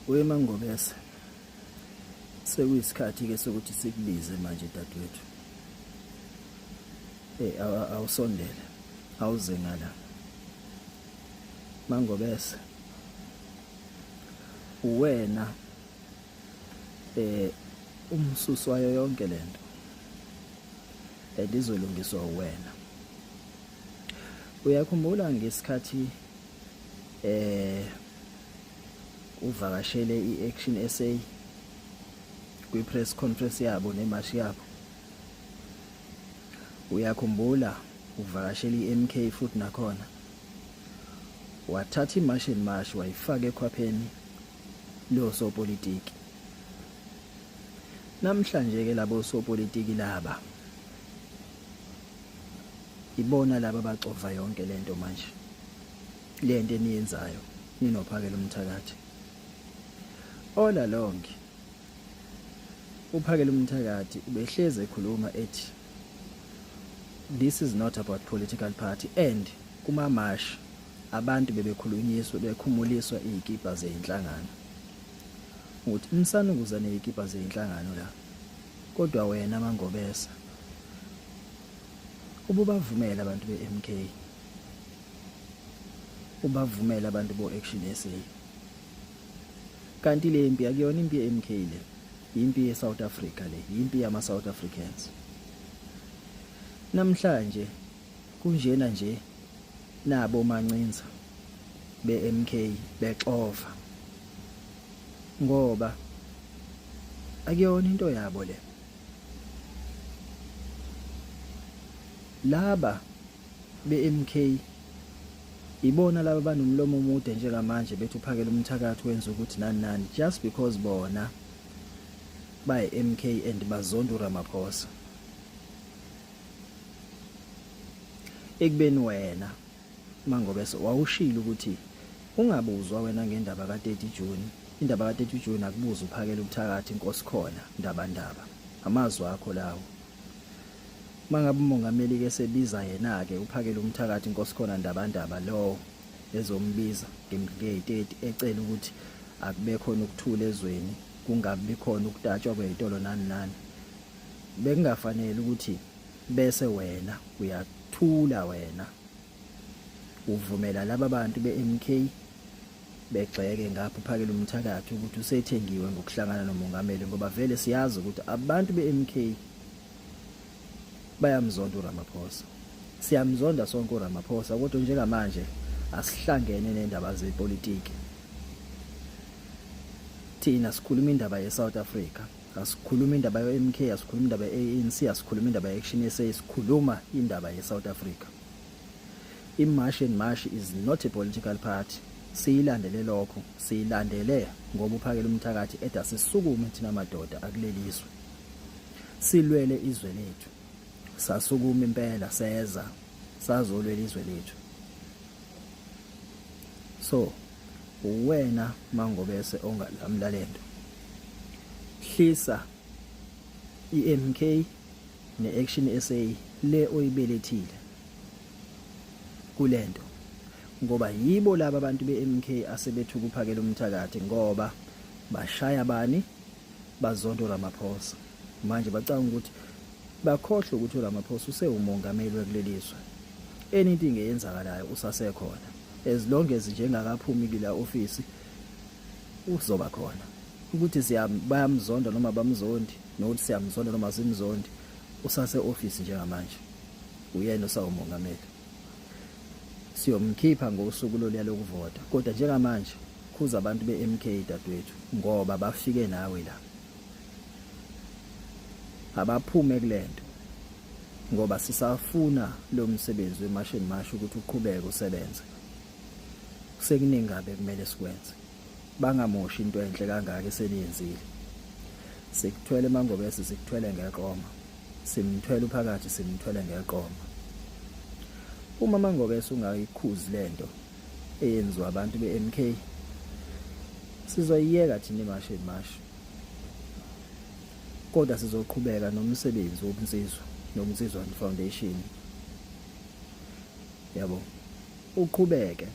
WeMangobese, sekuyisikhathi-ke sokuthi sikubize manje dadewethu. Eh awusondele, awuze ngala. Mangobese, uwena eh umsusi wayo yonke lento. And izolungiswa uwena. Uyakhumbula ngesikhathi eh uvakashele i-Action SA kwi-press conference yabo nemashi yabo. Uyakhumbula uvakashele i-MK futhi nakhona. Wathatha imashi and mash wayifaka ekhwapheni losopolitiki. Namhlanje ke labo sopolitiki laba ibona laba baxova yonke lento manje. Lento eniyenzayo ninophakela umthakathi. All along uphakela umthakathi ubehlezi ekhuluma ethi this is not about political party and kumamashi abantu bebekhulunyiswa bekhumuliswa izikipa zezinhlangano ukuthi msanukuza nezikipa zezinhlangano la kodwa wena mangobesa ububavumela abantu beMK ubavumela abantu bo-Action SA kanti le mpi akuyona impi ye-MK le impi ye-South Africa le impi yama-South Africans namhlanje kunjena nje nabo mancinza be-MK bexova ngoba akuyona into yabo le laba be-MK ibona laba banomlomo omude njengamanje bethi uphakela umthakathi wenza ukuthi nani nani just because bona bayi-MK and bazonda uRamaphosa ekubeni wena Mangobese wawushilo ukuthi ungabuzwa wena ngendaba ka-30 June indaba ka-30 June akubuza uphakela ubuthakathi inkosi khona ndaba ndaba amazwi akho lawo Mangabe umongameli ke sebiza yena ke uphakela umthakathi Nkosikhona Ndabandaba lowo ezombiza nge-30 ecela ukuthi akube khona ukuthula ezweni kungabi khona ukutatshwa kwezitolo nani nani bekungafanele ukuthi bese wena uyathula wena uvumela laba bantu be-MK begxeke ngapha uphakela umthakathi ukuthi usethengiwe ngokuhlangana nomongameli ngoba vele siyazi ukuthi abantu be-MK bayamzonda uRamaphosa. Siyamzonda sonke uRamaphosa kodwa njengamanje asihlangene nendaba zepolitiki. Thina sikhuluma indaba yeSouth Africa, asikhuluma indaba ye-MK, asikhuluma indaba ye-ANC, asikhuluma indaba ye-Action SA, sikhuluma indaba yeSouth Africa. I-March and March is not a political party. Siyilandele lokho, siyilandele ngoba uphakela umthakathi eda sisukume thina madoda akulelizwe. Silwele izwe lethu. Sasukuma impela seza sazolwela izwe lethu. So uwena mangobese ongalamla lento. Hlisa iMK neAction SA le oyibelethile kulento ngoba yibo laba abantu beMK asebethuka uphakela umthakathi ngoba bashaya bani bazonda uRamaphosa manje bacanga ukuthi bakhohlwe ukuthi uRamaphosa usewumongameli wekuleli zwe anything eyenzakalayo usasekhona as long as nje engakaphumi kula office uzoba khona ukuthi siya bayamzonda noma bamzondi nokuthi siyamzonda noma simzondi usase office njengamanje uyena osawumongameli siyomkhipha ngosuku loluya lokuvota kodwa njengamanje khuza abantu be-MK dadewethu ngoba bafike nawe la abaphume kulento ngoba sisafuna lo msebenzi weMarch and March ukuthi uqhubeke usebenze kusekuningi kabi kumele sikwenze bangamoshi into enhle kangaka eseniyenzile sikuthwele mangobese sikuthwele ngeqoma simthwele uphakathi simthwele ngeqoma uma mangobese ungayikhuzi lento eyenziwa abantu beMK sizoyiyeka thina imashi and mashi kodwa sizoqhubeka nomsebenzi wobunsizwa nobunsizwa foundation yabo uqhubeke.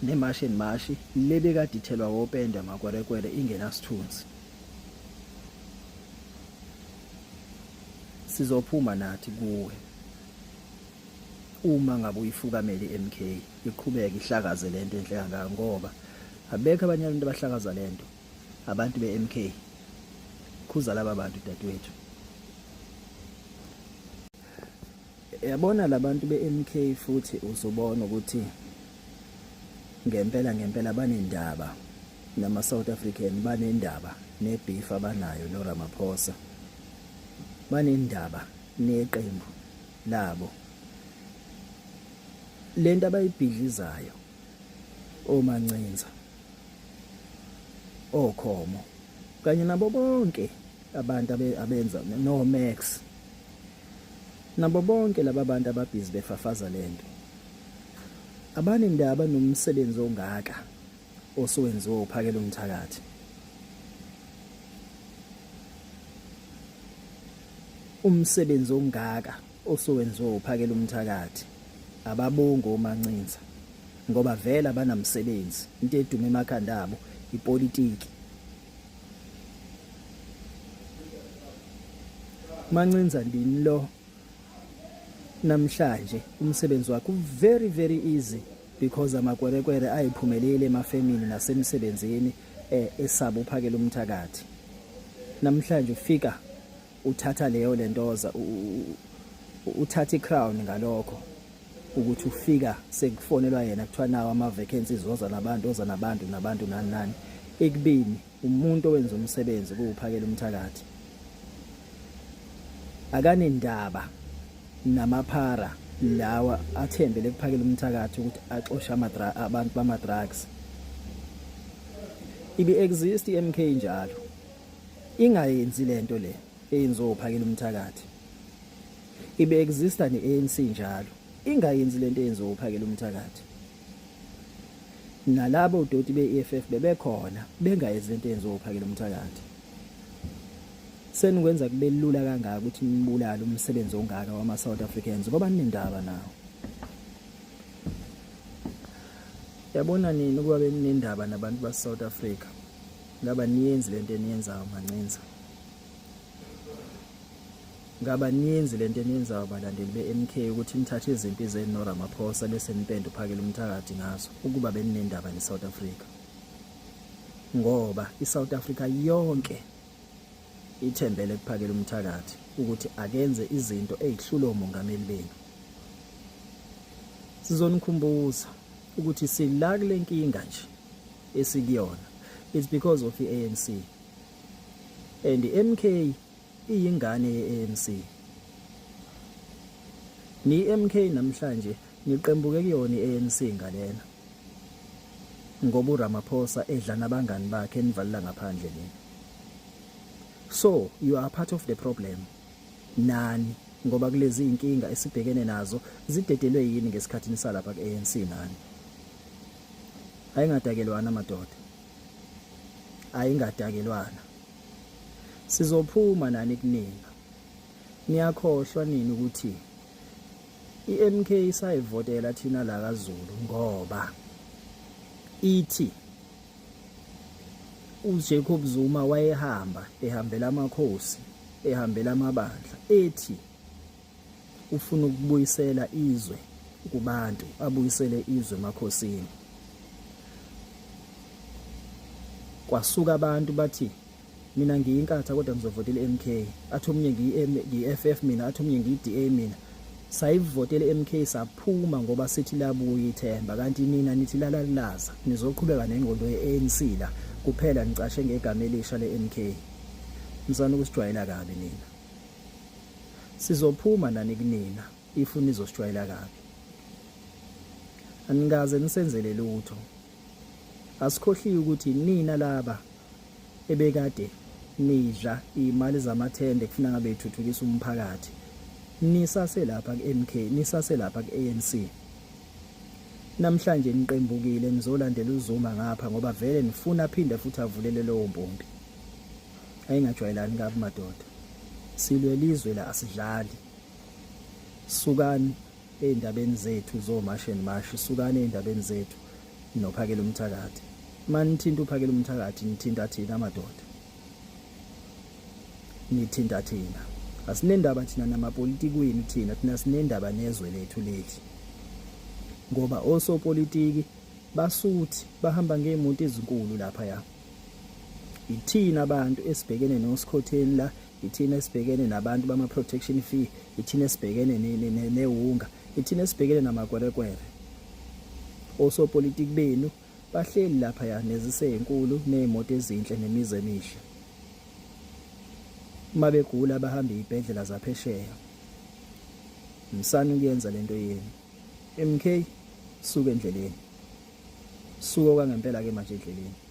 Nemashi and mashi lebekade ithelwa wopende amakwerekwere ingenasithunzi. Sizophuma nathi kuwe uma ngabe uyifukamele iMK iqhubeke ihlakaze lento enhle kangaka ngoba abekho abanye abantu abahlakaza lento abantu beMK khuza laba bantu dadewethu. Yabona labantu beMK futhi uzobona ukuthi ngempela ngempela banendaba nama South African, banendaba nebeef abanayo no Ramaphosa, banendaba neqembu labo, lento abayibhidlizayo oMancinza oKhomo kanye nabo bonke abantu abenza no Max nabo bonke laba bantu ababhizi befafaza lento abanendaba nomsebenzi ongaka osuwenziwe uphakela umthakathi. Umsebenzi ongaka osuwenziwe uphakela umthakathi ababongi omancinza ngoba vele abanamsebenzi into eduma emakhanda abo ipolitiki. Mancinza ndini lo namhlanje umsebenzi wakhe very very easy because amakwerekwere ayiphumeleli emafemini nasemsebenzini eh, esaba uphakela umthakathi. Namhlanje ufika uthatha leyo lentoza, uthatha icrown ngalokho ukuthi ufika sekufonelwa yena kuthiwa nawo ama vacancies, woza nabantu, woza nabantu nabantu nani nani, ekubini umuntu owenza umsebenzi kuwuphakela umthakathi akanendaba namaphara lawa athembele kuphakela umthakathi ukuthi axoshe abantu bama drugs. Ibi exist iMK njalo ingayenzi lento le eyenziwa uphakela umthakathi. Ibe exista neANC njalo ingayenzi lento eyenziwa uphakela umthakathi. Nalabo udoti be-EFF bebekhona bengayenzi lento eyenziwa uphakela umthakathi. Senikwenza kube lula kangaka ukuthi nibulale umsebenzi ongaka wama-South Africans ngoba ninendaba nawo. Yabona nini ukuba beninendaba nabantu base-South Africa ngaba niyenzi lento eniyenzayo mancinza. Ngaba niyenzi lento eniyenzayo balandeli be-MK ukuthi nithathe izimpi zenu noRamaphosa bese nipende uphakela umthakathi ngazo ukuba beninendaba ne-South Africa. Ngoba i-South Africa yonke ithembele kuphakela umthakathi ukuthi akenze izinto ezihlula omongameli benu. Sizonikhumbuza ukuthi sila kule nkinga nje esikuyona. It's because of i-ANC. And i-MK iyingane ye-ANC. Ni-MK namhlanje niqembuke kuyona i-ANC ngalena. Ngoba uRamaphosa edla nabangani bakhe enivalela ngaphandle nina. So you are part of the problem nani ngoba kulezi inkinga esibhekene nazo zidedelwe yini ngesikhathi nisalapha ku-ANC nani. Ayingadakelwana madoda. Ayingadakelwana. Sizophuma nani kunina. Niyakhohlwa nini ukuthi iMK sayivotela thina la kaZulu ngoba ithi uJacob Zuma wayehamba ehambela amakhosi ehambela amabandla ethi ufuna ukubuyisela izwe kubantu, abuyisele izwe emakhosini. Kwasuka abantu bathi mina ngiyinkatha kodwa ngizovotela iMK, athi omunye ngiyi-FF mina, athi omunye ngiyi-DA mina. Sayivotela iMK saphuma ngoba sithi labuya ithemba, kanti nina nithi lalalilaza, nizoqhubeka nengqondo ye-ANC la kuphela nicashe ngegama elisha le-MK. Msana ukusijwayela kabi nina. Sizophuma nani kunina if nizosijwayela kabi. Anikaze nisenzele lutho. Asikhohliwe ukuthi nina laba ebekade nidla imali zamathende kufuna ngabe ithuthukisa umphakathi. Nisase lapha ku-MK, nisase lapha ku-ANC. Namhlanje niqembukile nizolandela uZuma ngapha ngoba vele nifuna aphinde futhi avulele lowo mpompi. Ayingajwayelani kabi madoda. Silwela izwe la asidlali. Sukani ey'ndabeni zethu zo-March and March, sukani ey'ndabeni zethu. Nophakela umthakathi. Manithinta uphakela umthakathi nithinta thina madoda. Nithinta thina. Asinendaba thina namapolitiki wenu thina, thina sinendaba nezwe lethu leli. Ngoba osopolitiki basuthi bahamba ngeemoto ezinkulu lapha ya. Ithina abantu esibhekene nosikhotheni la, ithina esibhekene nabantu bama protection fee, ithina esibhekene newunga, ithina esibhekene namakwerekwere. Osopolitiki benu bahleli lapha ya neziseyinkulu nezimoto ezinhle nemizi emihle. Uma begula bahamba izibhedlela zaphesheya. Msani ukuyenza lento yenu. MK suka endleleni. Suka kwangempela ke manje endleleni.